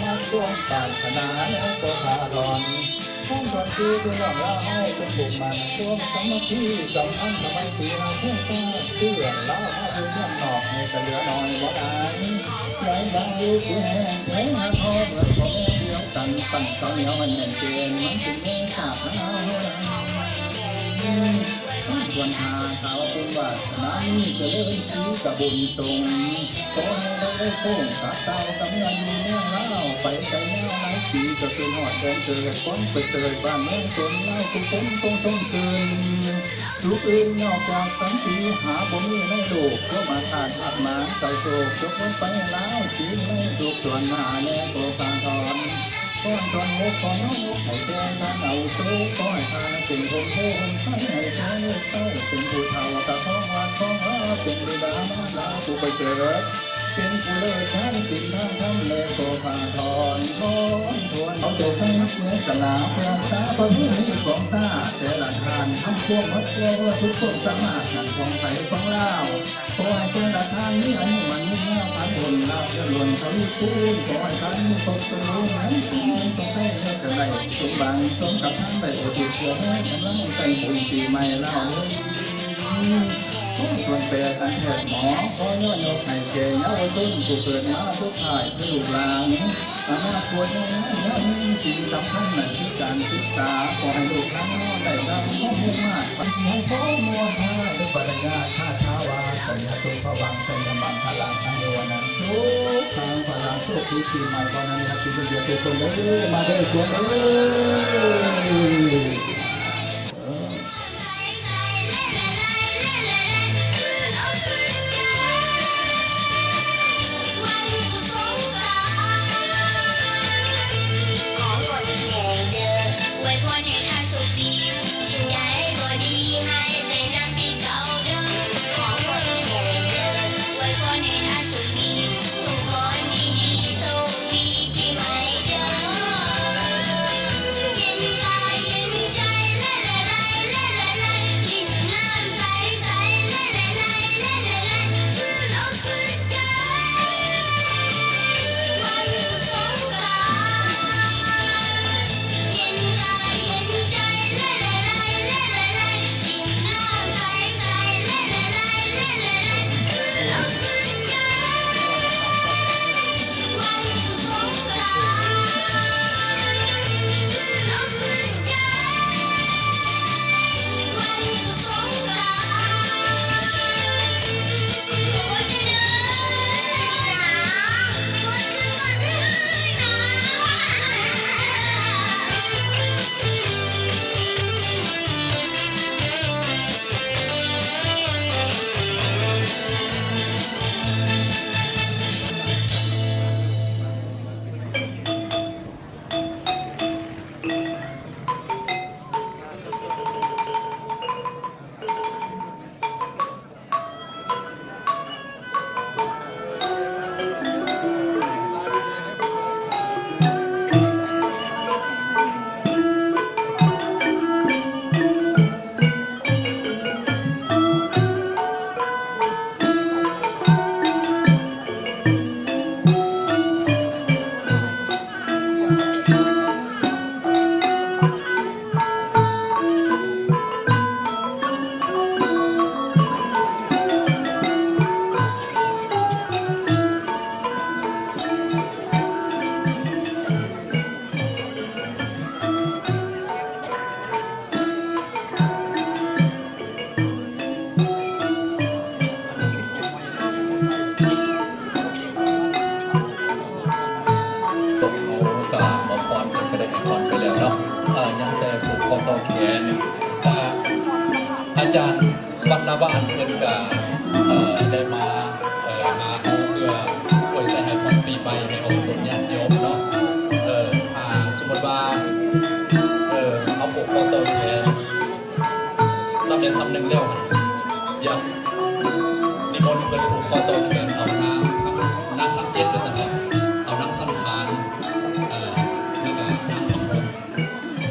ຄວາມປາດຖະໜາແລ້ວກໍພາດອນ ຄວາມຫວັງຄືພີ່ນ້ອງລາວເຮົາຈົ່ງມຸ່ງໝັ້ນ ຄວາມສາມັກຄີສຳພັນ ສະໄໝຕີຫາເພື່ອນຊາດ ເພື່ອລາວເຮົາຢູ່ເມືອງນອກ ໃຫ້ກະເຫຼືອໜ້ອຍບໍ່ຫຼາຍ ຫຼາຍຢ່າງຢູ່ຄືແຮງ ໃຜຫາກເຮົາເໝືອນພໍ່ແມ່ດຽວກັນ ຕັ້ງເສົາໜຽວໃຫ້ແໜ້ນແກ່ນ ມັນຈຶ່ງມີຊາດເຮົານາ ສ່ວນຫາສາວບຸນວາສະໜາ ມີຈະເລີນສີກະບຸນຕົງ ຂໍໃຫ້ໄດ້ໂຄ້ງກັບດາວກັບເມືອງຢູ່ເມືອງລາວ ໄປໄກຍາວຫຼາຍປີ ຈະຂຶ້ນຮອດແດນເກີດ ຄວາມປະເສີດບ້ານເມືອງຊົນລາວ ທຸກຄົນຈົ່ງຊົມຊື່ນ ສຸກອື່ນນອກຈາກສັນຕິ ຫາບໍ່ມີໃນໂລກ ຄວາມອາຄາດບາດໝາງເສົ້າໂສກ ຈົບລົງໄປລາວ ສີໃນທຸກສ່ວນໜ້າແລະກໍສາທອນ ຄອນທ່ອນຫົກ ຂໍນ້ອມຍົກໃຫ້ແກ່ທ່ານອາວຸໂສ ຂໍໃຫ້ທ່ານເປັນຮົ່ມໂພຮົ່ມໄຊໃຫ້ແກ່ລູກເຕົ້າ ເປັນຜູ້ເຖົ້າຕາຄອງວັດຄອງວາ ເປັນບິດາມາລາຜູ້ປະເສີດ ເປັນຜູ້ເລີດທາງສິນທາງທຳ ແລະກໍພາທ່ອນ ຄອນທ່ອນເອົາໃຈໃສ່ເມືອງກະລາ ເພື່ອຮັກສາປະເພນີຂອງຊາດແຕ່ລະທ່ານ ທຳຄວາມຮັກແກ່ເມື່ອສຸດຄວາມສາມາດ ນັ້ນຂອງໃຜຂອງລາວ ຂໍໃຫ້ແຕ່ລະທ່ານມີອາຍຸໝັ້ນຍືນຍາວ ພັນພົ້ນລາບຍະລ້ວນທະວີຄູນ ຂໍໃຫ້ທ່ານມີຄວາມສຸກໃນຊີວິດ ຕ້ອງໄດ້ເລີກກັນໄດ້ສົມຫວັງ ສົມກັບທ່ານໄດ້ອຸທິດເພື່ອໃຫ້ກຳລັງໃສ່ບຸນປີໃໝ່ລາວເດີ ຄວາມສ່ວນແປດອັນແທດໝໍ ຂໍຍ້ອນຍົກໃຫ້ແກ່ເຍົາວະຊົນຜູ້ເກີດມາສຸດທ້າຍ ຄືລູກຫຼານ ອະນາຄົດຍັງຍາວນານ ສິ່ງສຳຄັນນັ້ນຄືການສຶກສາ ຂໍໃຫ້ລູກຫຼານເຮົາໄດ້ຮັບຄວາມຮູ້ມາກ ໃຫ້ຂໍໂມທະນາເດີ ປະລິນຍາຄາຖາວາ ໄຊຍະຕຸພະວັງ ໄຊຍະມັງຄະລັງ ອາຍຸວັນນະ ສຸຂັງພະລັງ ໂຊກດີປີໃໝ່ ຂໍໃຫ້ມີຮັກກິນເດືອນເປັນຕົ້ນເດີ ມາເດີ ສວນເອີຍ. ເຮົາກະມອບພອນເພິ່ນກະໄດ້ໃຫ້ພອນໄປແລ້ວເນາະ ເອີ ຍັງແຕ່ຜູກຂໍ້ຕໍ່ແຂນ ກະອາຈານວັດລະບ້ານເພິ່ນກະ ເອີ ໄດ້ມາ ເອີ ຫາເຮົາເພື່ອອວຍໄຊໃຫ້ພອນປີໃໝ່ໃຫ້ອອກຕົນຍາດໂຍມເນາະ ເອີ ຖ້າສົມມຸດວ່າ ເອີ ເຮົາຜູກຂໍ້ຕໍ່ແຂນ ສ່ຳໃດສ່ຳໜຶ່ງແລ້ວ ຢາກນິມົນເພິ່ນຜູກຂໍ້ຕໍ່ແຂນເອົານາງ ນາງທັງເຈັດວ່າຊັ້ນເນາະ ເອົານາງສັງຂານ ເອີ ແລ້ວກະນາງທອງພົມ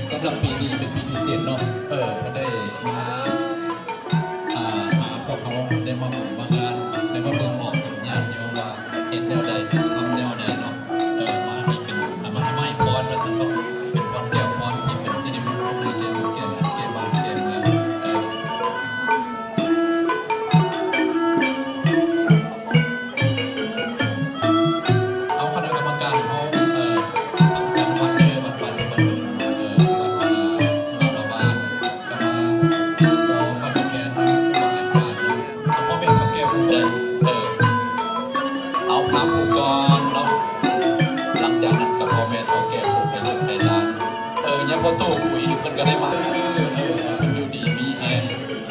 ສຳລັບປີນີ້ເປັນປີພິເສດເນາະ ເອີ ເພິ່ນໄດ້ມາ ອ່າ ຫາພວກເຮົາ ໄດ້ມາບຸນມາງານ ໄດ້ມາເບິ່ງອອກຕົນຍາດໂຍມວ່າເຮັດແນວໃດ ທຳແນວໃດເນາະ ເອີ ມາໃຫ້ເປັນ ເນາະ ຫຼັງຈາກນັ້ນກໍພໍ່ແມ່ເຖົ້າແກ່ຜູ້ໄພລູກໄພຫຼານ ເອີ ຍາພໍ່ຕູ້ອຸ້ຍເພິ່ນກໍໄດ້ມາ ເອີ ເອີ ເພິ່ນຢູ່ດີມີແຮງ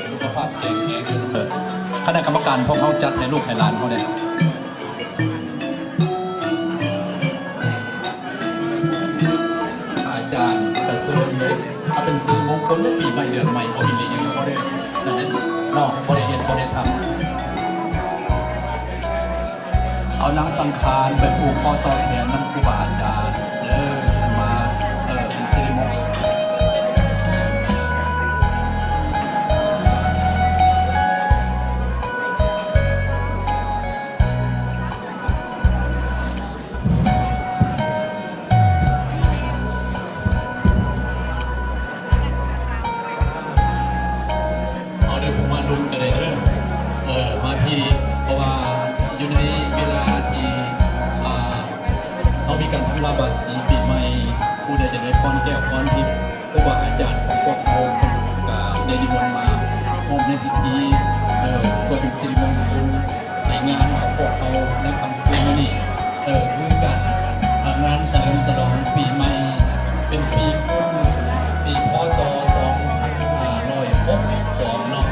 ສຸຂະພາບແຂງແຮງຢູ່ ຄະນະກຳມະການພວກເຮົາຈັດໃຫ້ລູກໃຫ້ຫຼານເຮົາແດ່. ອາຈານກະເຊີນເດ້ ເອົາເປັນສິລິມົງຄົນໃນປີໃໝ່ເດືອນໃໝ່ ເອົາອີ່ຫຼີ ບໍ່ໄດ້ນັ້ນເດ້ເນາະ ບໍ່ໄດ້ເຮັດ ບໍ່ໄດ້ທຳ ເອົານາງສັງຂານໄປຜູກຄໍຕໍ່ແຂນນຳຄູບາອາຈານເດີ ອັນມາ ເອີ ເປັນສິລິມົງ ເອົາເດີ ມາລຸ້ນກັນເດີ ເອີ ມາພີ້ ເພາະວ່າຢູ່ໃນເວລາທີ່ ອ່າ ເຮົາມີການທຳລາບາສີປີໃໝ່ ຜູ້ໃດຢາກໄດ້ພອນແກ້ວພອນທິບ ຄູບາອາຈານຂອງພວກເຮົາກໍໄດ້ນິມົນມາຮ່ວມໃນພິທີ ເອີ ເພື່ອເປັນສິລິມົງຄຸນໃນງານຂອງພວກເຮົາໃນຄ່ຳຄືນມື້ນີ້ ເອີ ຄືການ ເອີ ງານສະເຫຼີມສະຫຼອງປີໃໝ່ ເປັນປີກຸນ ປີ ພ.ສ. ສອງພັນຫ້າຮ້ອຍຫົກສິບສອງເນາະ.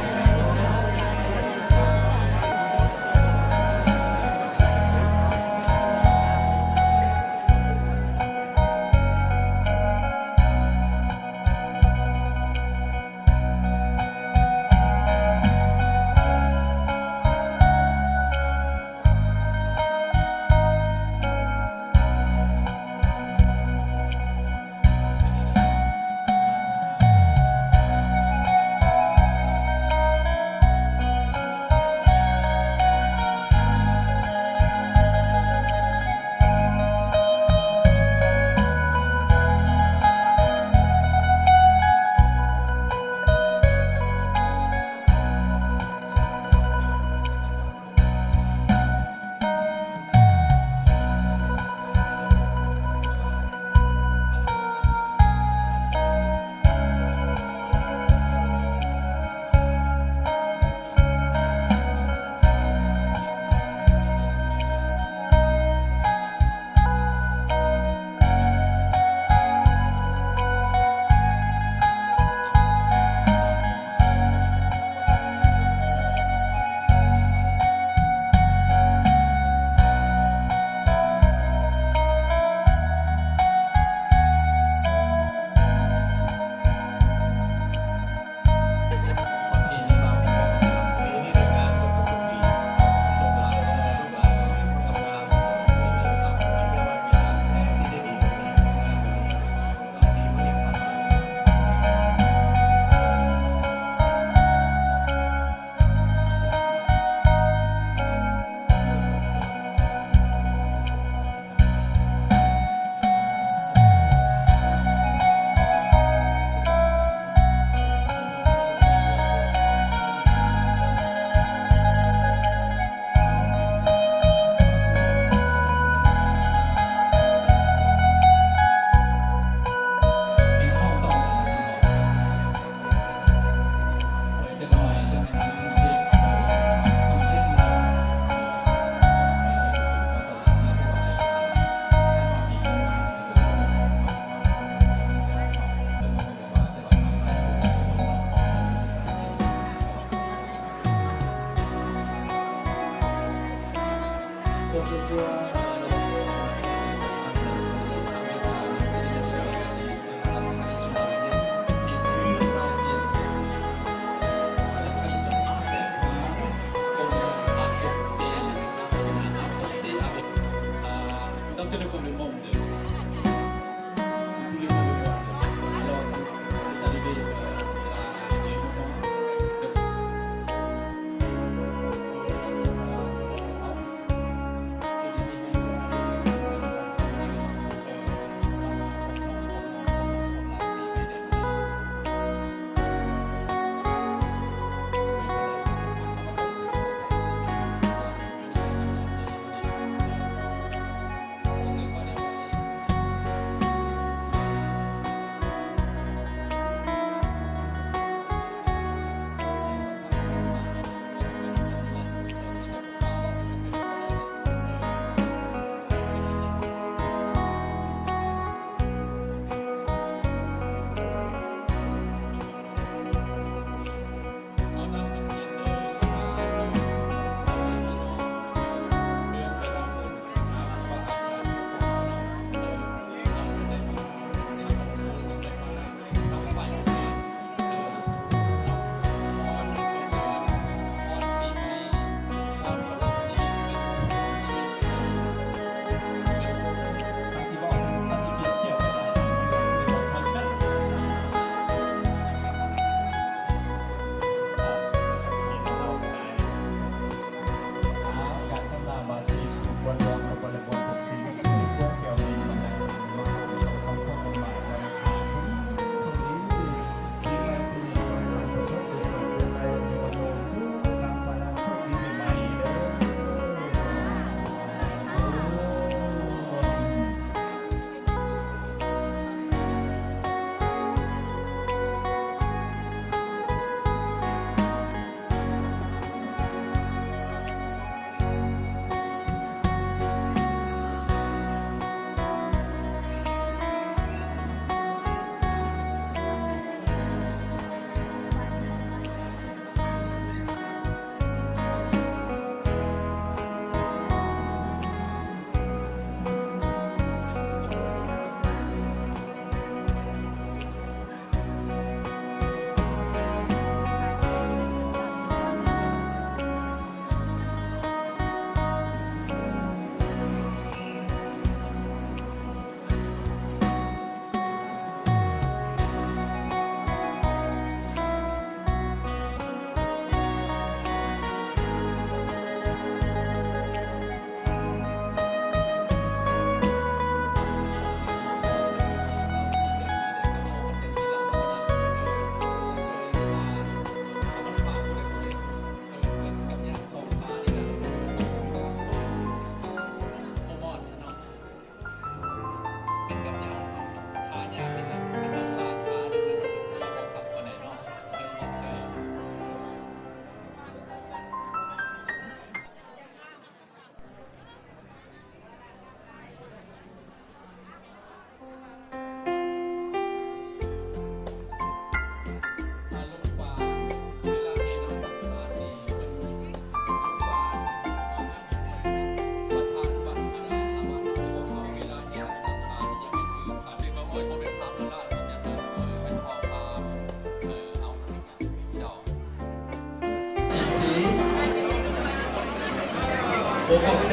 ລົງມາ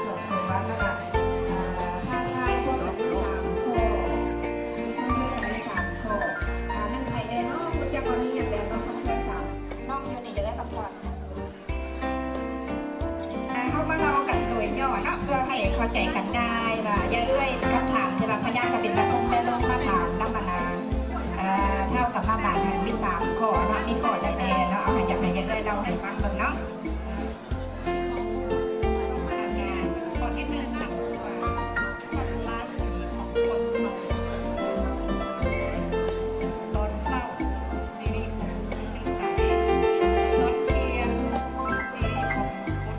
ສອບສວນ ແລ້ວກະ ອ່າ ທ້າທາຍພວກກັນມີສາມຂໍ້ ມີຄຳຖາມກັນມີສາມຂໍ້ ອ່າ ແມ່ນໃຜແດ່ເນາະ ຮູ້ຈັກບໍ່ ມີຫຍັງແດ່ເນາະ ຄຳຖາມສາມ ນ້ອງຢູ່ນີ້ຈະໄດ້ຄຳຕອບ ເຮົາມາເວົ້າກັນໂດຍຫຍໍ້ເນາະ ເພື່ອໃຫ້ເຂົ້າໃຈກັນງ່າຍວ່າ ຢ່າເອື້ອຍ ຄຳຖາມທີ່ວ່າພະຍາກະບິນລະພົມໄດ້ລົງມາຖາມນຳ ອັນນ່າ ເອີ ທ້າວກຳມະບານຫັ້ນມີສາມຂໍ້ເນາະ ມີຂໍ້ໃດແດ່ເນາະ ເອົາໃຫ້ ຢາກໃຫ້ເອື້ອຍເລົ່າໃຫ້ຟັງເບິ່ງເນາະ. ຂໍ້ທີໜຶ່ງນະ ລາສີຂອງຄົນເຮົາ ຕອນເຊົ້າ ສິລິຂອງຄຸນຄືໃສ? ຕອນທ່ຽງ ສິລິຂອງຄົນ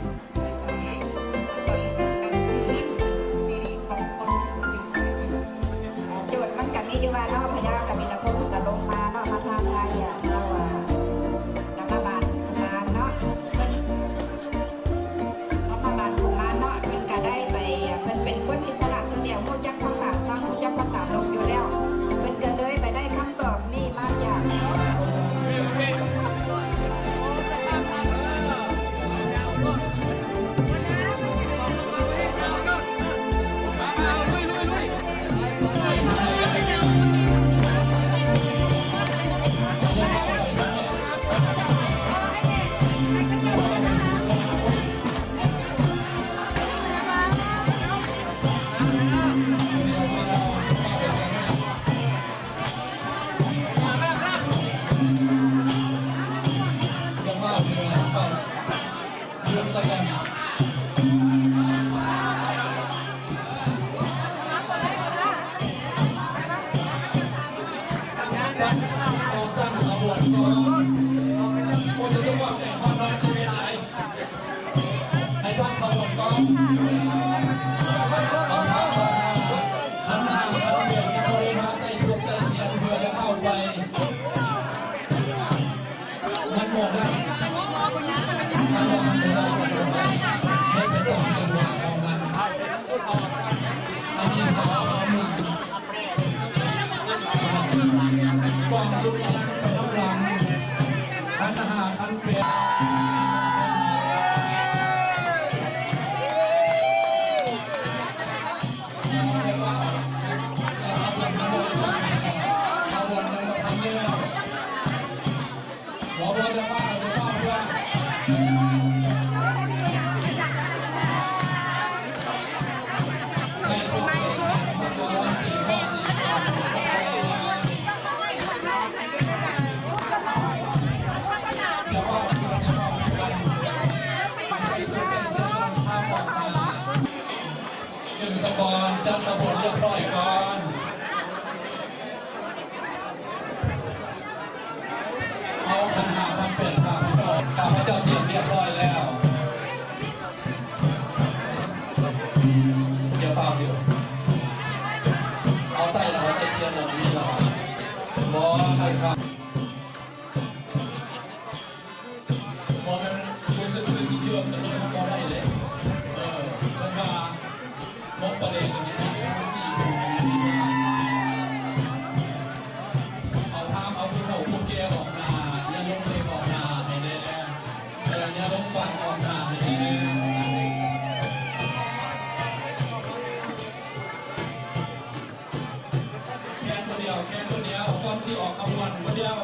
ຄືໃສ? ຕອນກາງຄືນ ສິລິຂອງຄົນຄືໃສ? ໂຈດມັນກະມີຢູ່ວ່າເນາະ ພະຍາກະບິນລະພົມເພິ່ນກະລົງມາເນາະ ມາທ້າທາຍ ອັນ ເຮົາວ່າ ກຳມະບານກຸມານເນາະ ເພິ່ນ ກຳມະບານກຸມານເນາະ ເພິ່ນກະໄດ້ໄປ ເພິ່ນເປັນຄົນອິດສະຫຼະຄົນດຽວ ຮູ້ຈັກພາສາຊ້າງ ຮູ້ຈັກພາສານົກຢູ່ແລ້ວ ເພິ່ນກະເລີຍໄປໄດ້ຄຳຕອບນີ້ມາຈາກໃຫ້ທັງຂະບວນກ່ອນ ເອົາທາງເຂົ້າມາ ຄັນຫາກເຮົາເປັນບໍລິຫານໃນທຸກແຕ່ລະທ່ຽງເພື່ອຈະເຂົ້າໄປ ມັນບໍ່ໄດ້ ມັນບໍ່ໄດ້ ໃຫ້ໄປຕາມຈັງຫວະຂອງມັນ ອັນນີ້ເຂົາເອົາມາ ກອງດຸລິຍັງໄປນຳຫຼັງ ຄັນຫ້າ ຄັນແປດ ໜຶ່ງສະກອນ ຈັດຂະບວນຮຽບຮ້ອຍກ່ອນ. ເອົາຂັນຫ້າພັນແປດພາໄປຕໍ່ ຂ້າພະເຈົ້າຕຽມຮຽບຮ້ອຍແລ້ວ ຢ່າຟ້າວເດີ ເອົາໄຕ້ລະ ເອົາໄຕ້ຕຽມລະ ມີລະ ບໍ່ໃຫ້ຂ້າ ບໍ່ແມ່ນ ຄືຊິເຊື່ອມກັນບໍ່ໄດ້ເດ້ ເອີ ເພິ່ນວ່າ ໝົກປາແດກອັນນີ້ ເອົາທາງ ເອົາຜູ້ເຖົ້າຜູ້ແກ່ອອກໜ້າ ຢ່າລົງເດັກອອກໜ້າໃຫ້ແດ່ ເອີ ຢ່າລົງປາກອອກໜ້າໃຫ້ແດ່ ແຂນຜູ້ດຽວ ແຂນຜູ້ດຽວ ກ່ອນຊິອອກຂະບວນຜູ້ດຽວ.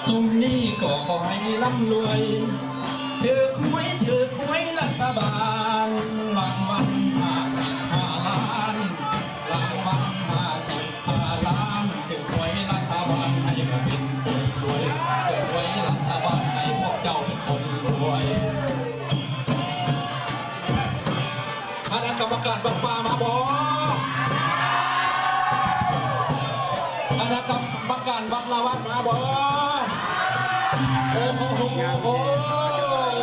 ຊຸມນີ້ກໍຂໍໃຫ້ລ່ຳລວຍ ຖືກຫວຍ ຖືກຫວຍລັດຖະບານ ລາງວັນຫ້າສິບຫ້າລ້ານ ລາງວັນຫ້າສິບຫ້າລ້ານ ຖືກຫວຍລັດຖະບານ ໃຫ້ມາເປັນຄົນລວຍ ຖືກຫວຍລັດຖະບານ ໃຫ້ພວກເຈົ້າເປັນຄົນລວຍ. ຄະນະກຳມະການວັດປ່າມາບໍ່? ຄະນະກຳມະການວັດລະວັດມາບໍ່? ໂອ້ໂຫ ໂອ້ໂຫ ໂອ້ຍ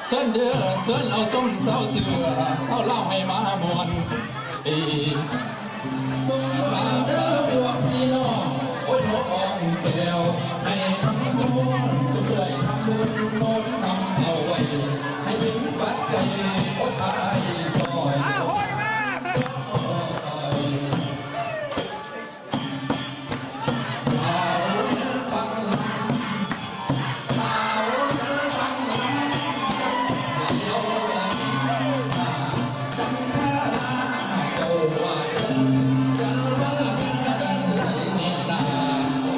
ເຊີນເດີ ເຊີນເອົາຊົມຊາວເສືອ ຊາວລາວໃຫ້ມາມ່ວນ ເອີ ສົງການເດີພວກພີ່ນ້ອງ ໂອ້ຍ ນ້ອງແກ້ວ ໃຫ້ທັງໝູ່ຊ່ວຍທຳບຸນໂນ້ມນຳເອົາໄວ້ ໃຫ້ເປັນປັດໄຈ ໂອ້ ຂາຍຊ່ອຍ.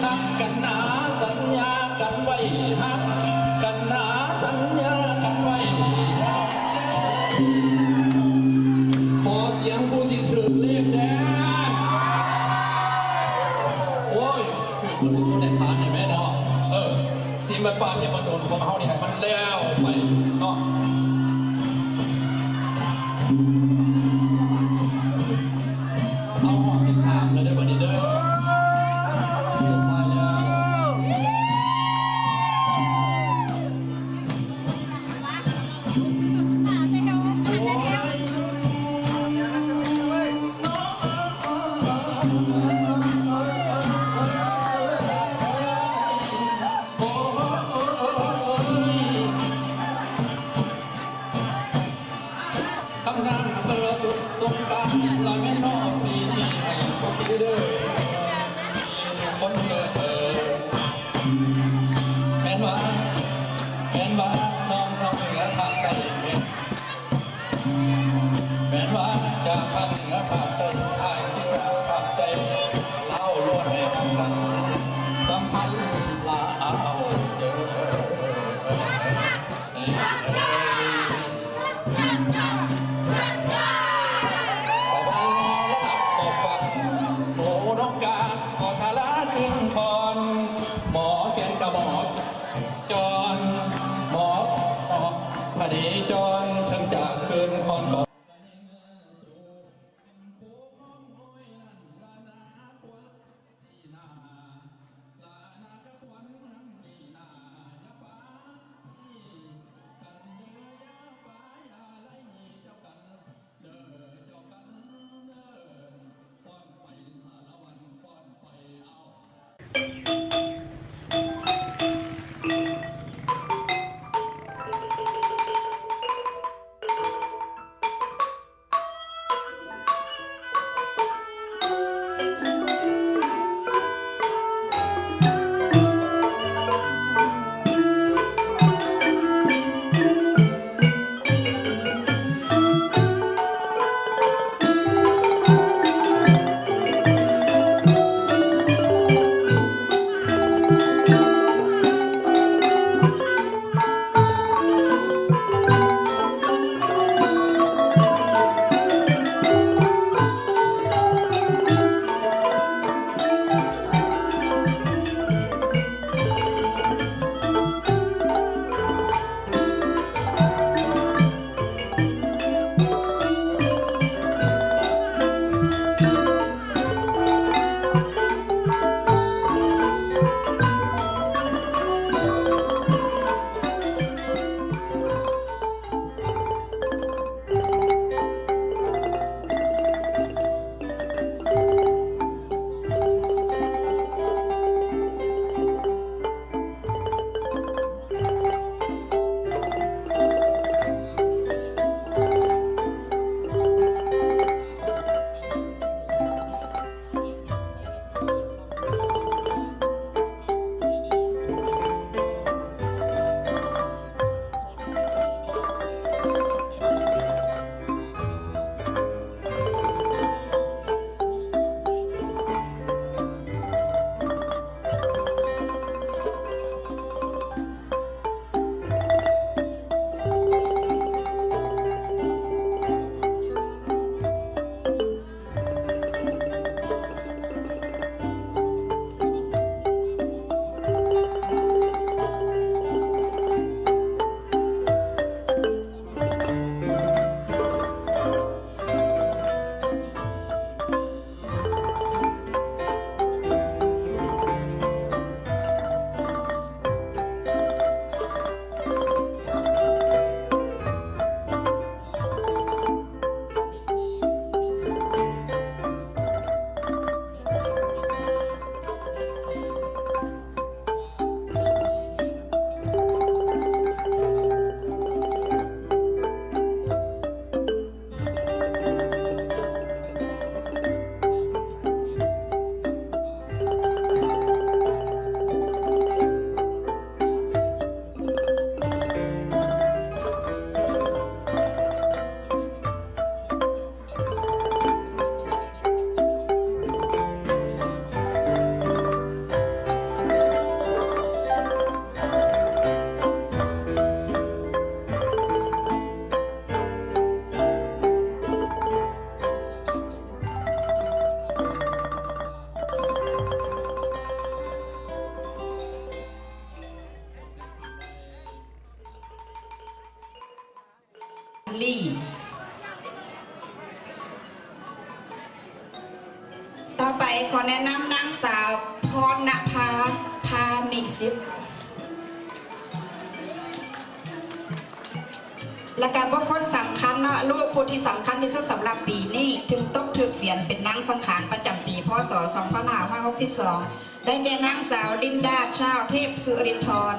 ຮັກກັນນາ ສັນຍາກັນໄວ້ ຮັກກັນນາ ສັນຍາກັນໄວ້ ຂໍສຽງຜູ້ຊິຖືກເລກແດ່. ໂອ້ຍ ຖືກໝົດສຸດໃນຖານນີ້ແມ່ເນາະ. ເອີ ຊິມາປາດເທວະດົນຂອງເຮົານີ້ໃຫ້ມັນແລ້ວໄປເນາະ. ເອົາຮອບທີສາມແລ້ວເດີ ບັດນີ້ເດີ ສຸດທ້າຍແລ້ວ. ຄຳນາງເປີດສົງການລະແມ່ນເນາະ ປີນີ້ໃຫ້ໂຊກດີເດີ ຄົນເກີດ ເອີ ແມ່ນວ່າ ແມ່ນວ່າ ນ້ອງ ນ້ອງເໜືອພາກໃຕ້ ແມ່ນ ແມ່ນວ່າຈາກພາກເໜືອພາກໃຕ້ ອ້າຍຊິຈາກພາກໃຕ້ ລາວລ້ວນໃຫ້ກັນ ສຳພັນລາວເດີ. ໂອ້ ນ້ອງການ ຂໍທາລາຄືນຄອນ ໝໍແກ່ນກະໝໍຈອນ ໝໍ ໝໍພະເນຈອນ ເຖິງຈະຄືນຄອນ ຜູ້ມອງ ໄປ ຂໍແນະນຳນາງສາວ ພອນນະພາ ພາມີສິດ ແລະກະບຸກຄົນສຳຄັນເນາະ ລູກຜູ້ທີ່ສຳຄັນທີ່ສຸດສຳລັບປີນີ້ ເຖິງຕົກຖືກປ່ຽນເປັນນາງສັງຂານປະຈຳປີ ພ.ສ. ສອງພັນຫ້າຮ້ອຍຫົກສິບສອງ ໄດ້ແກ່ນາງສາວ ລິນດາ ຊາວເທບສຸລິນທອນ.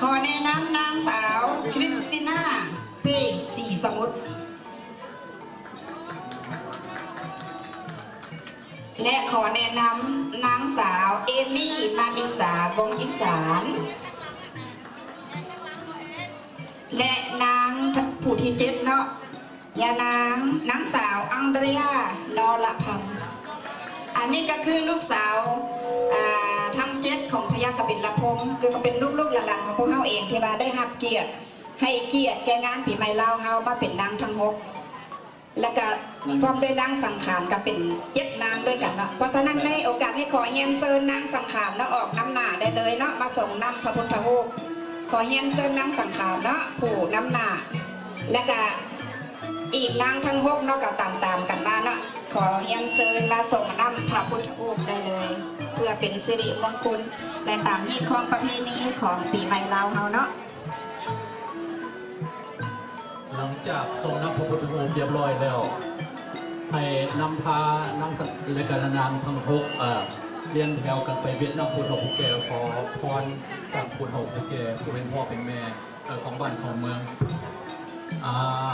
ຂໍແນະນຳນາງສາວ ຄຣິສຕິນາ ເປ້ ສີສະໝຸດ ແລະ ຂໍແນະນຳນາງສາວ ເອມີ ມານິສາ ວົງອີສານ ແລະ ນາງຜູ້ທີເຈັດເນາະ ຍານາງ ນາງສາວ ອັງເດຣຍາ ນໍລະພັນ. ອັນນີ້ກໍຄືລູກສາວ ອ່າ ທັງເຈັດຂອງພະຍາກະບິນລະພົມ ຄືກໍເປັນລູກໆຫຼານໆຂອງພວກເຮົາເອງ ທີ່ວ່າໄດ້ຮັບກຽດ ໃຫ້ກຽດແກ່ງານປີໃໝ່ລາວເຮົາມາເປັນນາງທັງຫົກ ແລະກະພ້ອມດ້ວຍນາງສັງຂານກະເປັນເຈັດນາງດ້ວຍກັນເນາະ. ເພາະສະນັ້ນໃນໂອກາດນີ້ຂໍຮຽນເຊີນນາງສັງຂານເນາະ ອອກນຳໜ້າໄດ້ເລີຍເນາະ ມາສົ່ງນຳພະພຸດທະຮູບ. ຂໍຮຽນເຊີນນາງສັງຂານເນາະ ຜູ້ນຳໜ້າ ແລະກະອີກນາງທັງຫົກເນາະ ກະຕາມໆກັນມາເນາະ. ຂໍຮຽນເຊີນມາສົ່ງນຳພະພຸດທະຮູບໄດ້ເລີຍ ເພື່ອເປັນສິລິມົງຄຸນ ແລະຕາມຮີດຄອງປະເພນີຂອງປີໃໝ່ລາວເຮົາເນາະ. ຫຼັງຈາກສົ່ງນຳພະພຸດທະຮູບຮຽບຮ້ອຍແລ້ວ ໃຫ້ນຳພານາງ ແລະກະນາງທັງຫົກ ເອີ ລຽນແຖວກັນໄປເວັດນ້ຳຜູ້ເຖົ້າຜູ້ແກ່ ຂໍພອນຈາກຜູ້ເຖົ້າຜູ້ແກ່ ຜູ້ເປັນພໍ່ເປັນແມ່ ເອີ ຂອງບ້ານຂອງເມືອງ. ອ່າ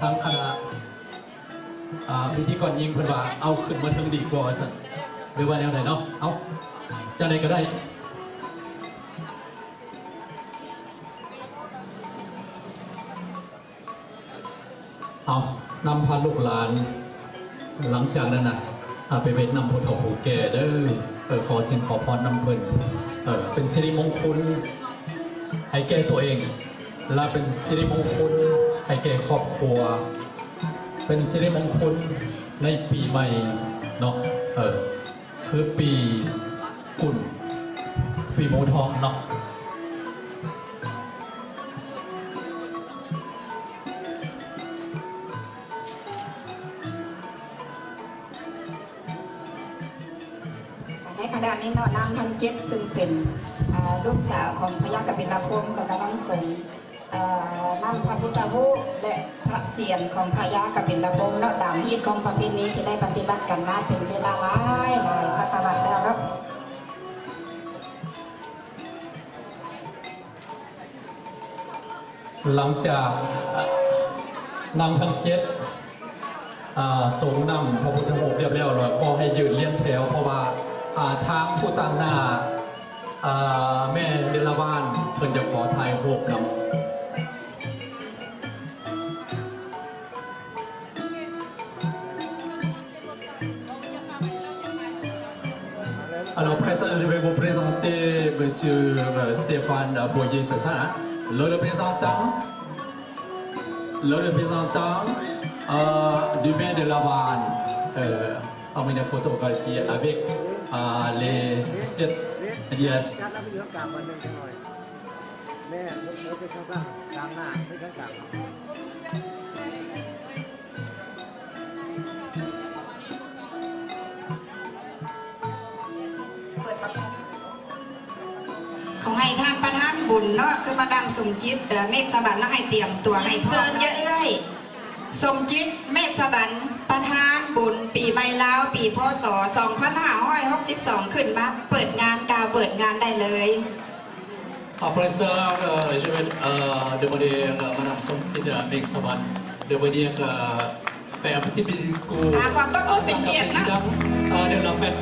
ທາງຄະນະ ອ່າ ພິທີກອນຍິງເພິ່ນວ່າ ເອົາຂຶ້ນມາເທິງດີກວ່າວ່າຊັ້ນ ຫຼືວ່າແນວໃດເນາະ? ເອົາ ຈັ່ງໃດກໍໄດ້. ເອົາ ນຳພາລູກຫຼານ ຫຼັງຈາກນັ້ນນະ ເອົາໄປເວັດນຳຜູ້ເຖົ້າຜູ້ແກ່ເດີ. ເອີ ຂໍສິນຂໍພອນນຳເພິ່ນ ເອີ ເປັນສິລິມົງຄຸນໃຫ້ແກ່ຕົວເອງ ແລະເປັນສິລິມົງຄຸນໃຫ້ແກ່ຄອບຄົວ ເປັນສິລິມົງຄຸນໃນປີໃໝ່ເນາະ. ເອີ ຄືປີກຸນ ປີໝູທອງເນາະ. ໃນຂະນະນີ້ເນາະ ນາງທັງເຈັດ ຊຶ່ງເປັນ ເອີ ລູກສາວຂອງພະຍາກະບິນລະພົມ ກໍກຳລັງສົ່ງ ເອີ ນຳພະພຸດທະຮູບ ແລະ ພະສຽນຂອງພະຍາກະບິນລະພົມເນາະ ຕາມຮີດຄອງປະເພນີທີ່ໄດ້ປະຕິບັດກັນມາເປັນເວລາຫຼາຍໆສະຕະວັດແລ້ວເນາະ. ຫຼັງຈາກນາງທັງເຈັດ ອ່າ ສົ່ງນຳພະພຸດທະຮູບຮຽບຮ້ອຍແລ້ວ ຂໍໃຫ້ຢືນລຽນແຖວ ເພາະວ່າ ອ່າ ທາງຜູ້ຕາງໜ້າ ອ່າ ແມ່ເດືອນລະວານ ເພິ່ນຈະຂໍຖ່າຍຮູບນຳ. Alors, après ça, je vais vous présenter monsieur, euh, Stéphane Boyer, c'est ça, hein ? Le représentant, le représentant, euh, du maire de Lavanne, euh, en photographie avec, euh, les sept, yes. ແມ່ນ ເພິ່ນເປັນທາງກາງ ກາງໜ້າ ເປັນທາງກາງ. ຂໍໃຫ້ທ່ານປະທານບຸນເນາະ ຄືມາດາມສົມຈິດ ເມກສະຫວັນເນາະ ໃຫ້ຕຽມຕົວໃຫ້ພ້ອມ ເຊີນເອື້ອຍ ສົມຈິດ ເມກສະຫວັນ ປະທານບຸນປີໃໝ່ລາວ ປີ ພ.ສ. ສອງພັນຫ້າຮ້ອຍຫົກສິບສອງ ຂຶ້ນມາເປີດງານ ກ່າວເປີດງານໄດ້ເລີຍ. Après ça, euh, je vais, euh, demander, euh, Madame Somjit, euh, Meksawan de venir, euh, faire un petit discours ອ່າ ຂໍຕົບມືເປັນກຽດນະ en tant que président, euh, de la fête.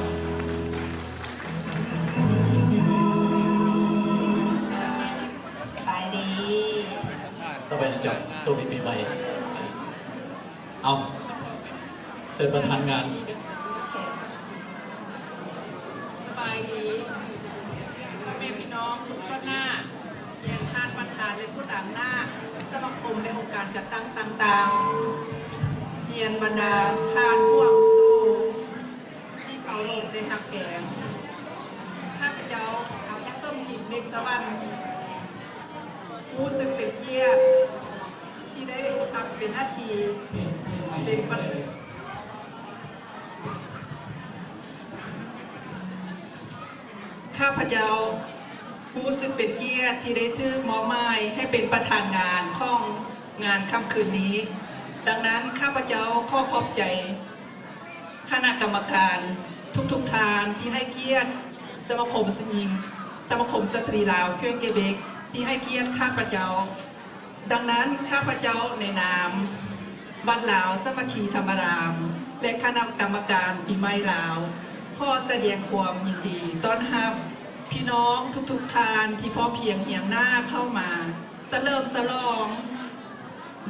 ສະບາຍດີ ສະບາຍດີເຈົ້າ ໂຊກດີປີໃໝ່. ເອົາ ເຊີນປະທານງານ. ສະບາຍດີ ພໍ່ແມ່ພີ່ນ້ອງທຸກຄົນໜ້າ ຮຽນທ່ານປະທານ ແລະ ຜູ້ຕາງໜ້າສະມາຄົມ ແລະ ອົງການຈັດຕັ້ງຕ່າງໆ, ຮຽນບັນດາທ່ານຜູ້ອາວຸໂສ ທີ່ເຄົາລົບ ແລະ ຮັກແພງ. ຂ້າພະເຈົ້າ ສົມຈິດ ເມກສະຫວັນ ຮູ້ສຶກເປັນກຽດທີ່ໄດ້ຮັບເປັ ໜ້າທີ່ເປັນປະ ຂ້າພະເຈົ້າຮູ້ສຶກເປັນກຽດທີ່ໄດ້ຖືກມອບໝາຍໃຫ້ເປັນປະທານງານຂອງງານຄ່ຳຄືນນີ້. ດັ່ງນັ້ນ ຂ້າພະເຈົ້າຂໍຂອບໃຈຄະນະກຳມະການທຸກໆທ່ານທີ່ໃຫ້ກຽດສະມາຄົມຍິງ ສະມາຄົມສະຕຣີລາວແຂວງເກເບັກ ທີ່ໃຫ້ກຽດຂ້າພະເຈົ້າ. ດັ່ງນັ້ນ ຂ້າພະເຈົ້າໃນນາມວັດລາວສາມັກຄີທຳມະລາມ ແລະ ຄະນະກຳມະການປີໃໝ່ລາວ ຂໍສະແດງຄວາມຍິນດີຕ້ອນຮັບພີ່ນ້ອງທຸກໆທ່ານທີ່ພ້ອມພຽງຮຽງໜ້າເຂົ້າມາສະເຫຼີມສະຫຼອງ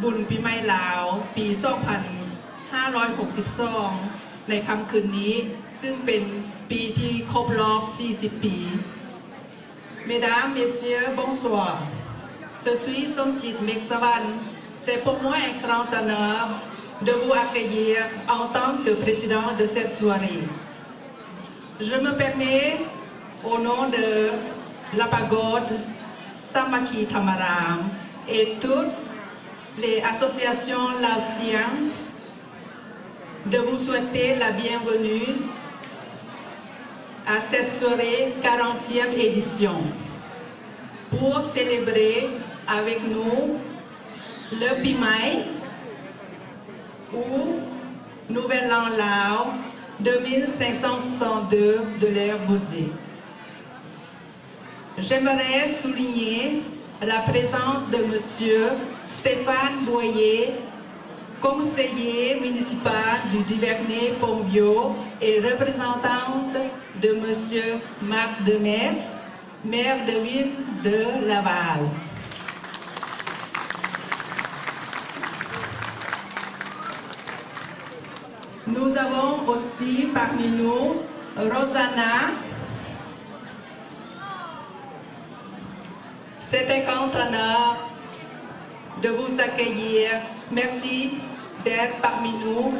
ບຸນປີໃໝ່ລາວປີສອງພັນຫ້າຮ້ອຍຫົກສິບສອງ ໃນຄ່ຳຄືນນີ້ ຊຶ່ງເປັນປີທີ່ຄົບຮອບສີ່ສິບປີ. Mesdames, Messieurs, bonsoir. Je suis Somjit Meksavan. C'est pour moi un grand honneur de vous accueillir en tant que président de cette soirée. Je me permets, au nom de la pagode Samakhi Thamaram et toutes les associations laotiennes, de vous souhaiter la bienvenue à cette soirée quarantième édition pour célébrer avec nous le Pimaï ou Nouvel An Lao deux mille cinq cent soixante-deux de l'ère bouddhique. J'aimerais souligner la présence de Monsieur Stéphane Boyer, conseiller municipal du Divernay-Pontvio et représentante de Monsieur Marc Demers, maire de ville de Laval. Nous avons aussi parmi nous Rosanna. C'est un grand honneur de vous accueillir. Merci d'être parmi nous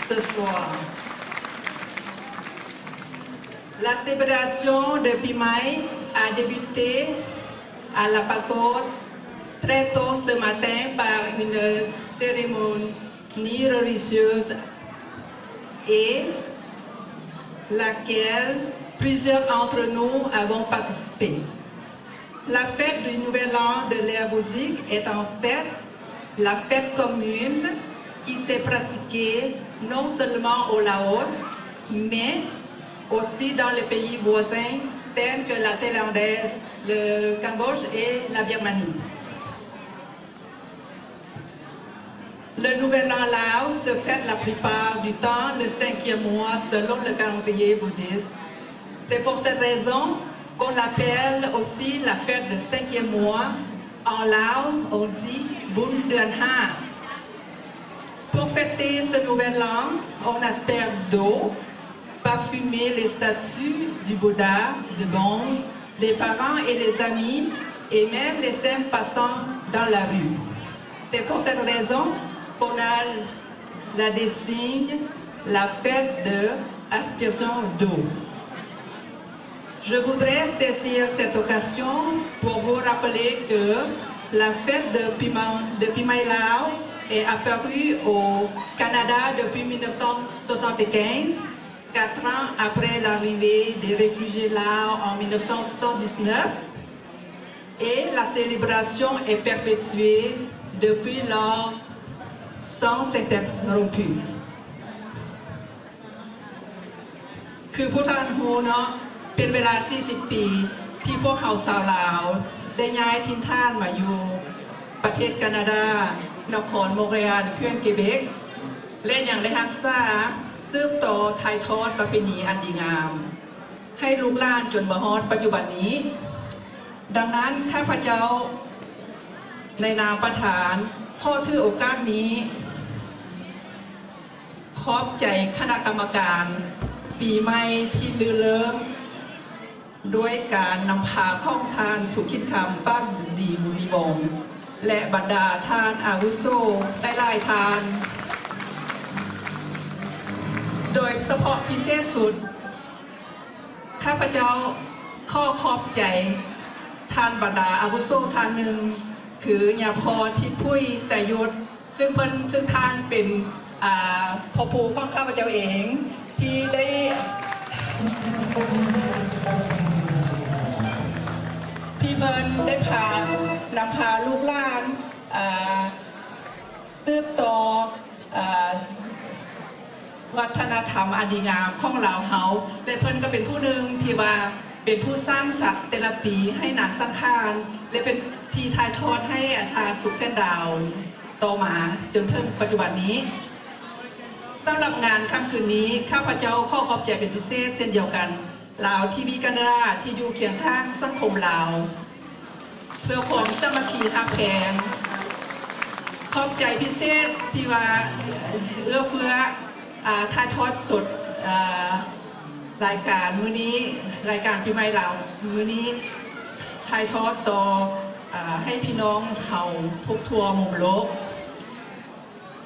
ce soir. La célébration de Pimaï a débuté à la pagode très tôt ce matin par une cérémonie religieuse et laquelle plusieurs d'entre nous avons participé. La fête du Nouvel An de l'ère bouddhique est en fait la fête commune qui s'est pratiquée non seulement au Laos, mais aussi dans les pays voisins tels que la Thaïlande, le Cambodge et la Birmanie. Le Nouvel An Lao se fête la plupart du temps le cinquième mois selon le calendrier bouddhiste. C'est pour cette raison qu'on l'appelle aussi la fête du cinquième mois. En lao, on dit Bun Duan Ha. Pour fêter ce nouvel an, on asperge d'eau, parfumer les statues du Bouddha, de bronze, les parents et les amis, et même les simples passants dans la rue. C'est pour cette raison qu'on a la désigne la fête de aspersion d'eau. Je voudrais saisir cette occasion pour vous rappeler que la fête de Pimaï, de Pimaï Lao est apparue au Canada depuis mille neuf cent soixante-quinze, quatre ans après l'arrivée des réfugiés laos en mille neuf cent soixante-dix-neuf, et la célébration est perpétuée depuis lors sans s'interrompre. ຄືຜູ້ທ່ານຮູ້ເນາະ, ເປັນເວລາສີ່ສິບປີ ທີ່ພວກເຮົາຊາວລາວໄດ້ຍ້າຍຖິ່ນຖານມາຢູ່ປະເທດການາດາ, ນະຄອນໂມນທຣຽອານ, ແຂວງເກເບັກ ແລະ ຍັງໄດ້ຮັກສາ, ສືບຕໍ່, ຖ່າຍທອດປະເພນີອັນດີງາມໃຫ້ລູກຫຼານຈົນມາຮອດປັດຈຸບັນນີ້. ດັ່ງນັ້ນ, ຂ້າພະເຈົ້າໃນນາມປະທານ ຂໍຖືໂອກາດນີ້ ຂອບໃຈຄະນະກຳມະການປີໃໝ່ທີ່ລືເລີ່ມດ້ວຍການນຳພາຂອງທ່ານ ສຸຂິດຄຳ ປາກດີບຸນນິວົງ ແລະ ບັນດາທ່ານອາວຸໂສຫຼາຍໆທ່ານ, ໂດຍສະເພາະພິເສດສຸດ ຂ້າພະເຈົ້າຂໍຂອບໃຈທ່ານບັນດາອາວຸໂສທ່ານໜຶ່ງ ຄືຍາພໍ່ທິດພຸ້ຍ ໄຊຍຸດ ຊຶ່ງເພິ່ນ ຊຶ່ງທ່ານເປັນ ອ່າ ພໍ່ປູ່ຂອງຂ້າພະເຈົ້າເອງ ທີ່ໄດ້ ທີ່ເພິ່ນໄດ້ພາ ນຳພາລູກຫຼານ ອ່າ ສືບຕໍ່ ອ່າ ວັດທະນະທຳອັນດີງາມຂອງລາວເຮົາ ແລະ ເພິ່ນກໍເປັນຜູ້ໜຶ່ງທີ່ວ່າເປັນຜູ້ສ້າງສັດແຕ່ລະປີໃຫ້ນາງສັງຂານ ແລະ ເປັນທີ່ຖ່າຍທອດໃຫ້ອາຈານສຸກ ແສງດາວ ຕໍ່ມາຈົນເຖິງປັດຈຸບັນນີ້. ສຳລັບງານຄ່ຳຄືນນີ້ ຂ້າພະເຈົ້າຂໍຂອບໃຈເປັນພິເສດເຊັ່ນດຽວກັນ ລາວທີວີ ການາດາ ທີ່ຢູ່ຄຽງຂ້າງສັງຄົມລາວ ເພື່ອຄວາມສາມັກຄີຮັກແພງ. ຂອບໃຈພິເສດທີ່ວ່າເອື້ອເຟື້ອ ອ່າ ຖ່າຍທອດສົດ ອ່າ ລາຍການມື້ນີ້ ລາຍການປີໃໝ່ລາວມື້ນີ້ ຖ່າຍທອດຕໍ່ ອ່າ ໃຫ້ພີ່ນ້ອງເຮົາທົ່ວໆມຸມໂລກ.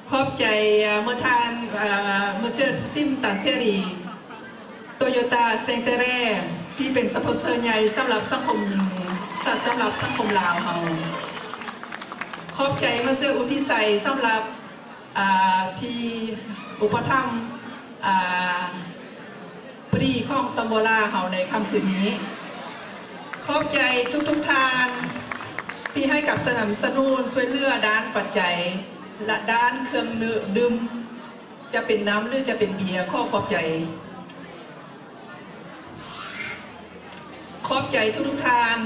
ຂອບໃຈ ເອີ່ ເມື່ອທ່ານ ເອີ່ Monsieur Sim Tanseri Toyota Saint-Thérèse ທີ່ເປັນສະປອນເຊີໃຫຍ່ສຳລັບສັງຄົມ ສຳລັບສັງຄົມລາວເຮົາ. ຂອບໃຈ Monsieur ອຸທິໄຊ ສຳລັບ ອ່າ ທີ່ອຸປະຖຳ ອ່າ ປຣີຂອງຕຳໂບລາເຮົາໃນຄ່ຳຄືນນີ້. ຂອບໃຈທຸກໆທ່ານທີ່ໃຫ້ການສະໜັບສະໜູນຊ່ວຍເຫຼືອດ້ານປັດໄຈ ແລະ ດ້ານເຄື່ອງດື່ມ ຈະເປັນນ້ຳ ຫຼື ຈະເປັນເບຍ. ຂໍຂອບໃຈ. ຂອບໃຈທຸກໆທ່ານ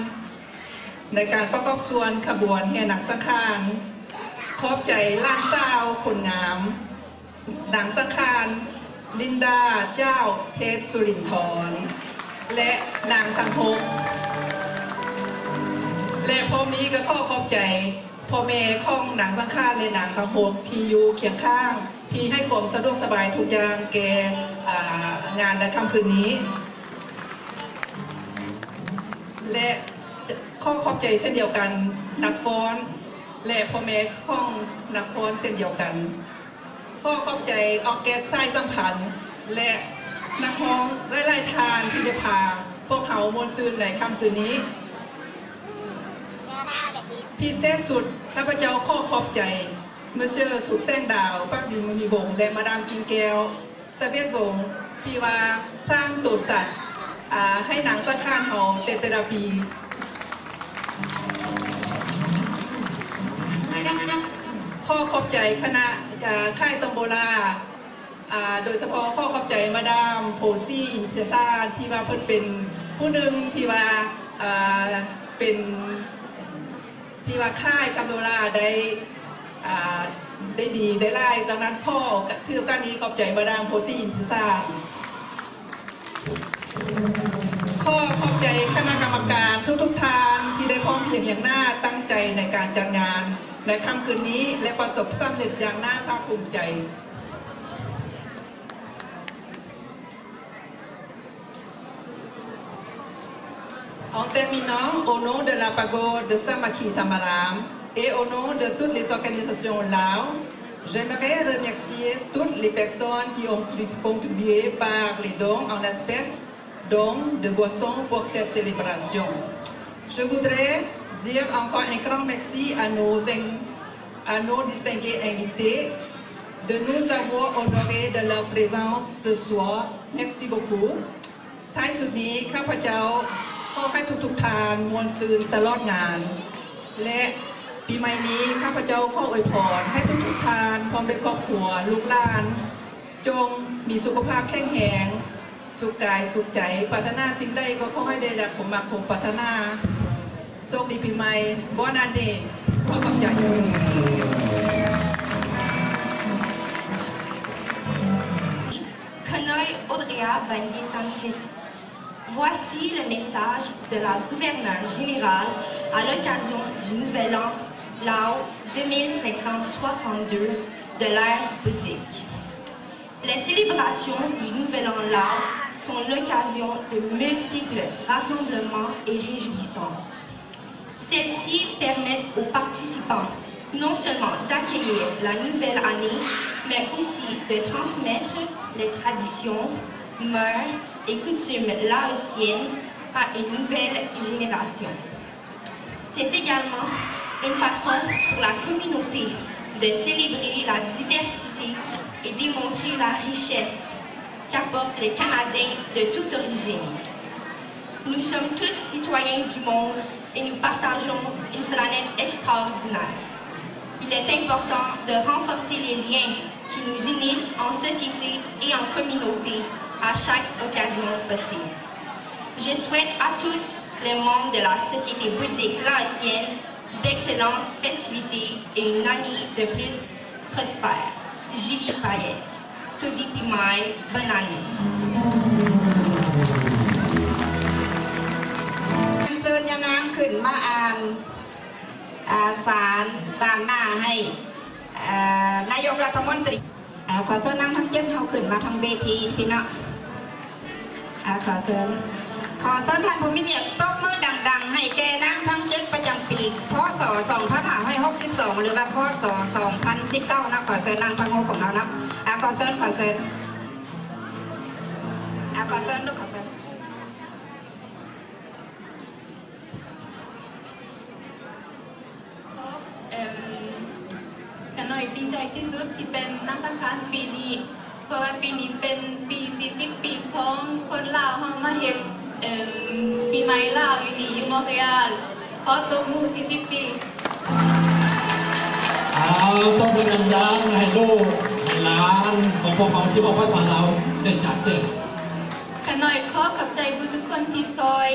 ໃນການປະກອບສ່ວນຂະບວນແຫ່ນາງສັງຂານ. ຂອບໃຈຫຼານສາວຄົນງາມ ນາງສັງຂານ ລິນດາ ເຈົ້າເທບສຸລິນທອນ ແລະ ນາງທັງຫົກ ແລະ ພ້ອມນີ້ກໍຂໍຂອບໃຈພໍ່ແມ່ຂອງນາງສັງຂານ ແລະ ນາງທັງຫົກ ທີ່ຢູ່ຄຽງຂ້າງ ທີ່ໃຫ້ຄວາມສະດວກສະບາຍທຸກຢ່າງແກ່ ອ່າ ງານໃນຄ່ຳຄືນນີ້ ແລະ ຂໍຂອບໃຈເຊັ່ນດຽວກັນນັກຟ້ອນ ແລະ ພໍ່ແມ່ຂອງນັກຟ້ອນເຊັ່ນດຽວກັນ. ຂໍຂອບໃຈອອກແກສສາຍສຳພັນ ແລະ ນັກຮ້ອງຫຼາຍໆທ່ານທີ່ຈະພາພວກເຮົາມ່ວນຊື່ນໃນຄ່ຳຄືນນີ້. ພິເສດສຸດ ຂ້າພະເຈົ້າຂໍຂອບໃຈ Monsieur ສຸກ ແສງດາວ ປາກດີ ມຸນີວົງ ແລະ ມາດາມ ກິ່ງແກ້ວ ສະຫວຽດວົງ ທີ່ວ່າສ້າງໂຕສັດ ອ່າ ໃຫ້ນາງສັງຂານເຮົາແຕ່ ແຕ່ລະປີ. ຂໍຂອບໃຈຄະນະ ອ່າ ຄ້າຍຕຳໂບລາ ອ່າ ໂດຍສະເພາະຂໍຂອບໃຈມາດາມ ໂພຊີ ອິນເທຊາ ທີ່ວ່າເພິ່ນເປັນຜູ້ໜຶ່ງທີ່ວ່າ ອ່າ ເປັນ ທີ່ວ່າຄ້າຍກັບໂນລາໄດ້ ອ່າ ໄດ້ດີໄດ້ຫຼາຍ. ດັ່ງນັ້ນ ຂໍຖືໂອກາດນີ້ຂອບໃຈມາດາມ ໂພຊີ ອິນທິສາ. ຂໍຂອບໃຈຄະນະກຳມະການທຸກໆທ່ານທີ່ໄດ້ພ້ອມພຽງຢ່າງໜ້າຕັ້ງໃຈໃນການຈັດງານໃນຄ່ຳຄືນນີ້ ແລະ ປະສົບສຳເລັດຢ່າງໜ້າພາກພູມໃຈ. En terminant, au nom de la pagode de Saint-Macky Tamaram et au nom de toutes les organisations Lao, j'aimerais remercier toutes les personnes qui ont tri-, contribué par les dons en espèces, dons de boissons pour cette célébration. Je voudrais dire encore un grand merci à nos in-, à nos distingués invités de nous avoir honorés de leur présence ce soir. Merci beaucoup. ທ້າຍສຸດນີ້ ຂ້າພະເຈົ້າຂໍໃຫ້ທຸກໆທ່ານມ່ວນຊື່ນຕະຫຼອດງານ ແລະ ປີໃໝ່ນີ້ ຂ້າພະເຈົ້າຂໍອວຍພອນໃຫ້ທຸກໆທ່ານ ພ້ອມດ້ວຍຄອບຄົວ ລູກຫຼານ ຈົ່ງມີສຸຂະພາບແຂງແຮງ ສຸກກາຍສຸກໃຈ ປາດຖະໜາສິ່ງໃດກໍຂໍໃຫ້ໄດ້ດັງຄວາມມັກຄວາມປາດຖະໜາ. ໂຊກດີປີໃໝ່ Bonne année. ຂໍຂອບໃຈ. Khanoi Odrea Banye Tanseri. Voici le message de la gouverneure générale à l'occasion du Nouvel An Lao deux mille cinq cent soixante-deux de l'ère bouddhique. Les célébrations du Nouvel An Lao sont l'occasion de multiples rassemblements et réjouissances. Celles-ci permettent aux participants non seulement d'accueillir la nouvelle année, mais aussi de transmettre les traditions, mœurs et coutumes laotiennes à une nouvelle génération. C'est également Une façon pour la communauté de célébrer la diversité et démontrer la richesse qu'apportent les Canadiens de toute origine. Nous sommes tous citoyens du monde et nous partageons une planète extraordinaire. Il est important de renforcer les liens qui nous unissent en société et en communauté à chaque occasion possible. Je souhaite à tous les membres de la société bouddhique laotienne d'excellentes festivités et une année de plus prospère. Julie Payet, Sodhi Pimai, bonne année. ເຊີນຍານາງຂຶ້ນມາອ່ານ ອາ ສານຕາງໜ້າໃຫ້ ອາ ນາຍົກລັດຖະມົນຕີ. ອາ ຂໍເຊີນນາງທັງເຈັດເຮົາຂຶ້ນມາທາງເວທີພີ່ນ້ອງ. ອາ ຂໍເຊີນ ຂໍເຊີນທ່ານຜູ້ມີກຽດຕົບມືດັງໆ ໃຫ້ແກ່ນາງທັງເຈັດປະຈຳປີ ພ.ສ. ສອງພັນຫ້າຮ້ອຍຫົກສິບສອງ ຫຼືວ່າ ຄ.ສ. ສອງພັນສິບເກົ້າເນາະ. ຂໍເຊີນນາງທັງຫົກຂອງເຮົາເນາະ. ອາ ຂໍເຊີນ ຂໍເຊີນ ອາ ຂໍເຊີນລູກ ຂໍເຊີນ. ເອີມ ຂະນ້ອຍດີໃຈທີ່ສຸດທີ່ເປັນນາງສັງຂານປີນີ້ ເພາະວ່າປີນີ້ເປັນປີສີ່ສິບປີຂອງຄົນລາວເຮົາມາເຮັດ ເອີມ ປີໃໝ່ລາວຢູ່ນີ້ ຢູ່ມອນເຣອາລ. ຂໍຕົບມືສີ່ສິບປີ. ເອົາ ຕົບມືດັງໆ ໃຫ້ລູກ ໃຫ້ຫຼານຂອງພວກເຮົາທີ່ເວົ້າພາສາລາວໄດ້ຈາດເຈີນ. ຂະນ້ອຍຂໍຂອບໃຈເບິດທຸກຄົນທີ່ຊ່ອຍ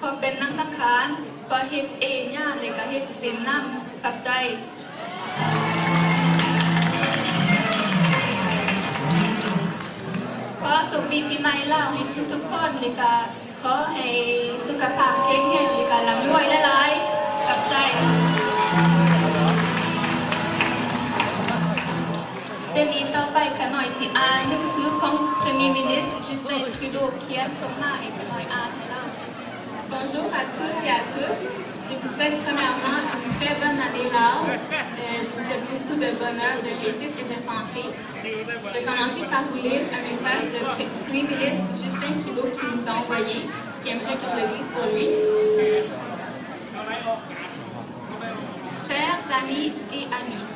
ຂໍເປັນນາງສັງຂານ ຂໍເຮັດເອຍານ ແລະກະເຮັດສິນນຳ. ຂອບໃຈ. ຂໍໂຊກດີປີໃໝ່ລາວໃຫ້ທຸກໆຄົນ ແລະກະຂໍໃຫ້ສຸຂະພາບແຂງແຮງ ແລະກະລ່ຳລວຍຫຼາຍໆ. ຂອບໃຈ. ດຽວນີ້ຕໍ່ໄປຂະນ້ອຍຊິອ່ານໜັງສືຂອງ Premier Ministre Justin Trudeau ຂຽນສົ່ງມາໃຫ້ຂະນ້ອຍອ່ານໃຫ້ລາວ. Bonjour à tous et à toutes. Je vous souhaite premièrement une très bonne année Lao. Euh, je vous souhaite beaucoup de bonheur, de réussite et de santé. Je vais commencer par vous lire un message de Pr-, du Premier ministre Justin Trudeau qui nous a envoyé, qui aimerait que je lise pour lui. Chers amis et amis,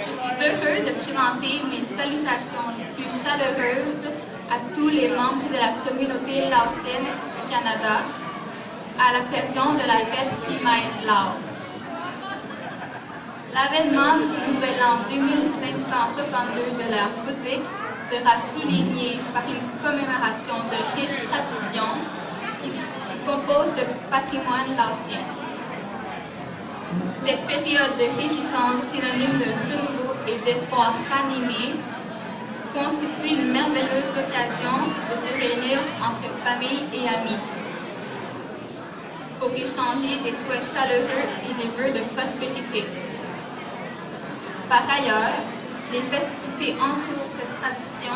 je suis heureux de présenter mes salutations les plus chaleureuses à tous les membres de la communauté laotienne du Canada à l'occasion de la fête Pi Mai Lao. L'avènement du nouvel an deux mille cinq cent soixante-deux de l'ère bouddhique sera souligné par une commémoration de riches traditions qui, qui composent le patrimoine laotien. Cette période de réjouissance, synonyme de renouveau et d'espoir ranimé, constitue une merveilleuse occasion de se réunir entre famille et amis pour échanger des souhaits chaleureux et des vœux de prospérité. Par ailleurs, les festivités entourent cette tradition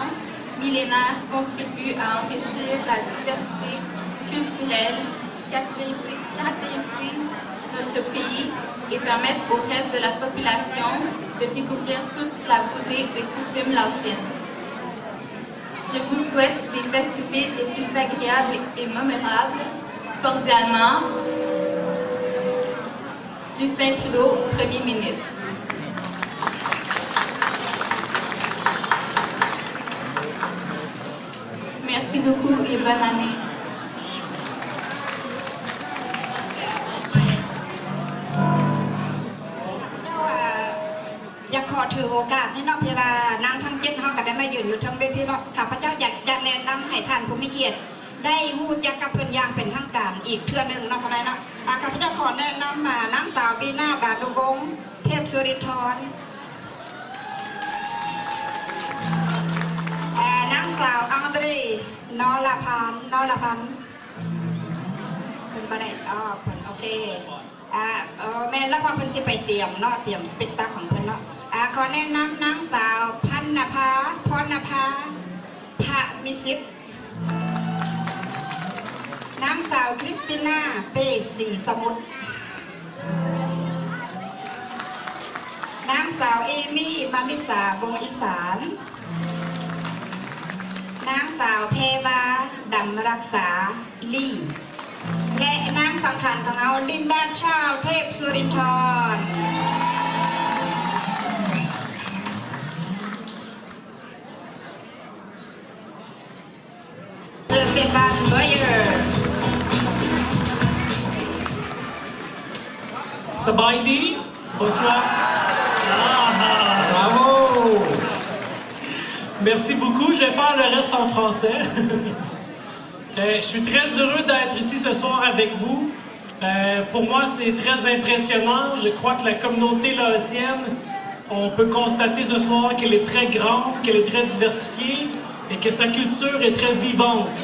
millénaire contribuent à enrichir la diversité culturelle qui caractérise, caractérise notre pays et permettent au reste de la population de découvrir toute la beauté des coutumes laotiennes. Je vous souhaite des festivités les plus agréables et mémorables. Cordialement, Justin Trudeau, Premier ministre. Merci beaucoup et bonne année. ຢາກຂໍຖືໂອກາດນີ້ເນາະ ເພາະວ່ານາງທັງເຈັດເຮົາກໍໄດ້ມາຢືນຢູ່ເທິງເວທີເນາະ ຂ້າພະເຈົ້າຢາກຈະແນະນຳໃຫ້ທ່ານຜູ້ມີກຽດ ໄດ້ຮູ້ຈັກກັບເພິ່ນຢ່າງເປັນທາງການອີກເທື່ອໜຶ່ງເນາະ ກໍໄດ້ເນາະ. ອາ ຂ້າພະເຈົ້າຂໍແນະນຳ ອາ ນາງສາວ ວີນາ ບານຸວົງ ເທບສຸລິນທອນ, ອາ ນາງສາວ ອາງເດຣ ນໍລະພັນ ນໍລະພັນ ເພິ່ນບໍ່ໄດ້ ອໍ ເພິ່ນ ໂອເຄ ອາ ເອີ ແມ່ນລະ ເພາະເພິ່ນຊິໄປຕຽມເນາະ ຕຽມສະເປັກຕາຂອງເພິ່ນເນາະ. ອາ ຂໍແນະນຳນາງສາວ ພັນນະພາ ພອນນະພາ ພະມິສິດ, ນາງສາວ ຄຣິສຕິນາ ເປສີສະໝຸດ, ນາງສາວ ເອມີ ມາລິສາ ວົງອີສານ, ນາງສາວ ເພວາ ດຳລັກສາ ລີ. ແລະ ນາງສັງຂານຂອງເຮົາ ລິນດາ ຊາວ ເທບສຸລິນທອນ. Stéphane Boyer. ສະບາຍດີ Bonsoir. Ah, bravo. Merci beaucoup. Je vais faire le reste en français. Euh, je suis très heureux d'être ici ce soir avec vous. Euh, pour moi, c'est très impressionnant. Je crois que la communauté laotienne, on peut constater ce soir qu'elle est très grande, qu'elle est très diversifiée et que sa culture est très vivante.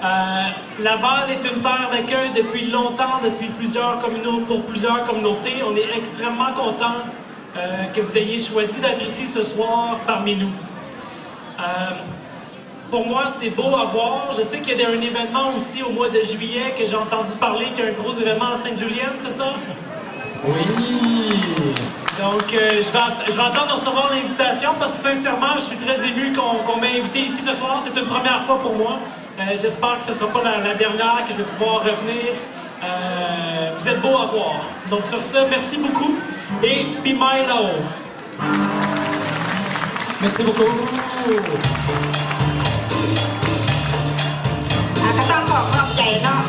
Euh, Laval est une terre d'accueil depuis longtemps, depuis plusieurs communau-, pour plusieurs communautés. On est extrêmement content, euh, que vous ayez choisi d'être ici ce soir parmi nous. Euh, Pour moi, c'est beau à voir. Je sais qu'il y a un événement aussi au mois de juillet que j'ai entendu parler, qu'il y a un gros événement à Sainte-Julienne, c'est ça? Oui. Donc, euh, je vais att-, je vais attendre de recevoir l'invitation parce que sincèrement, je suis très ému qu'on, qu'on m'ait invité ici ce soir. C'est une première fois pour moi. Euh, j'espère que ce sera pas la, la dernière que je vais pouvoir revenir. Euh, vous êtes beau à voir. Donc, sur ce, merci beaucoup et ປີໃໝ່ລາວ. Merci beaucoup. ອ່າ ກໍຕ້ອງຂໍຂອບໃຈເນາະ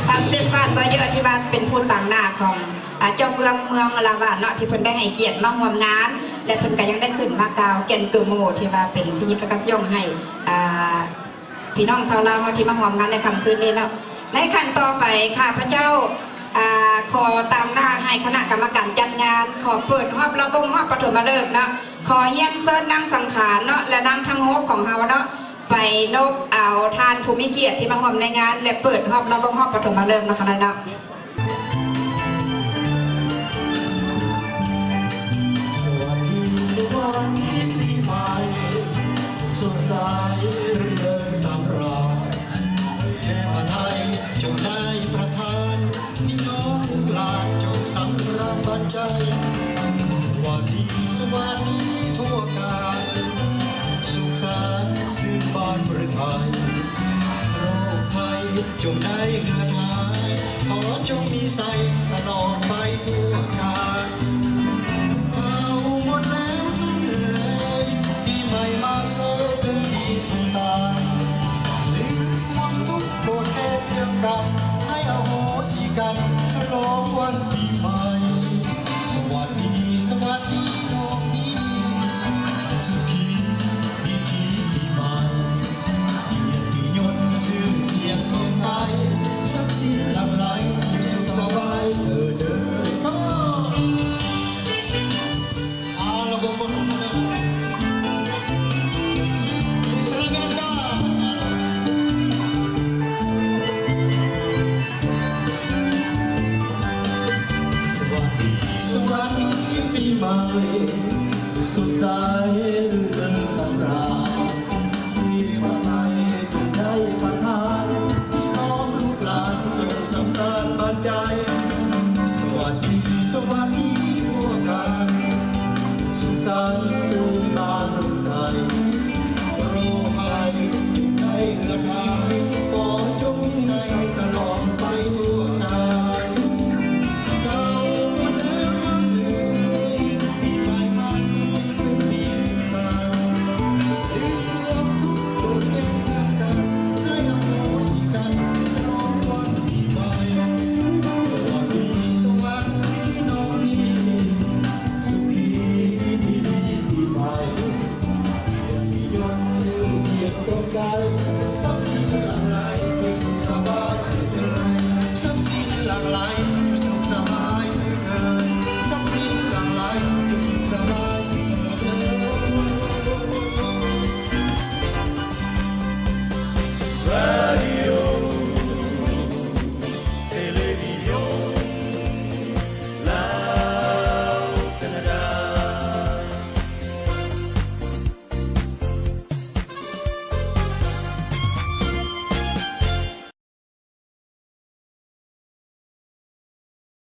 ທ່ານ Stéphane Boyer ທີ່ວ່າເປັນຜູ້ຕາງໜ້າຂອງ ອ່າ ເຈົ້າເມືອງເມືອງລາວານເນາະ ທີ່ເພິ່ນໄດ້ໃຫ້ກຽດມາຮ່ວມງານ ແລະ ເພິ່ນກໍຍັງໄດ້ຂຶ້ນມາກ່າວ quelques mots ທີ່ວ່າເປັນ signification ໃຫ້ ອ່າ ພີ່ນ້ອງຊາວລາວເຮົາທີ່ມາຮ່ວມງານໃນຄ່ຳຄືນນີ້ເນາະ. ໃນຂັ້ນຕໍ່ໄປ ຂ້າພະເຈົ້າ ອ່າ ຂໍຕາງໜ້າໃຫ້ຄະນະກຳມະການຈັດງານ ຂໍເປີດຮອບລຳວົງຮອບປະຖົມມະເລີກເນາະ. ຂໍຮຽນເຊີນນາງສັງຂານເນາະ ແລະ ນາງທັງຫົກຂອງເຮົາເນາະ ໄປນົບເອົາທ່ານຜູ້ມີກຽດທີ່ມາຮ່ວມໃນງານ ແລະ ເປີດຮອບລຳວົງຮອບປະຖົມມະເລີກເນາະ ຄະນະເນາະ. ສະຫວັດດີ ສະຫວັດດີປີໃໝ່ ສົດໃສ ເລື່ອງສຳລາຍ ແດ່ພະໄທ ຈົ່ງໄດ້ປະທານ ພີ່ນ້ອງລູກຫຼານ ຈົ່ງສຳລານບັນໃຈ ສະຫວັດດີ ສະຫວັດດີທົ່ວການ ສຸກສານຊື່ນບານປະເທດໄທ ໂລກໄທ ຈົ່ງໄດ້ເຮືອນຫາຍ ຂໍຈົ່ງມີໄຊຕະຫຼອດໄປທົ່ວການ. ເອົາໝົດແລ້ວທ່ານເອີຍ ປີໃໝ່ມາເຊີຍເປັນປີສຸກສານ ລືມຄວາມທຸກໂທດແຄ້ນດຽວກັນ ໃຫ້ອະໂຫສິກັນ ສະຫຼອງວັນປີໃໝ່. ສະຫວັດດີ ສະຫວັດດີນ້ອງພີ່ ສຸຂີ ມີທີ່ປີໃໝ່ ກຽດຕິຍົດຊື່ສຽງທອງໄກ ຊັບສິນຫຼັ່ງໄຫຼ ຢູ່ສຸກສະບາຍເທີ້ນເດີ. ສະຫວັດດີ ສະຫວັດດີປີໃໝ່ ສົດໃສ ລື່ນເລີງສຳລານ ທີ່ປະໄທຈົ່ງໄດ້ປະທານ ພີ່ນ້ອງລູກຫຼານຈົ່ງສຳລານບັນໃຈ. ສະຫວັດດີ ສະຫວັດດີ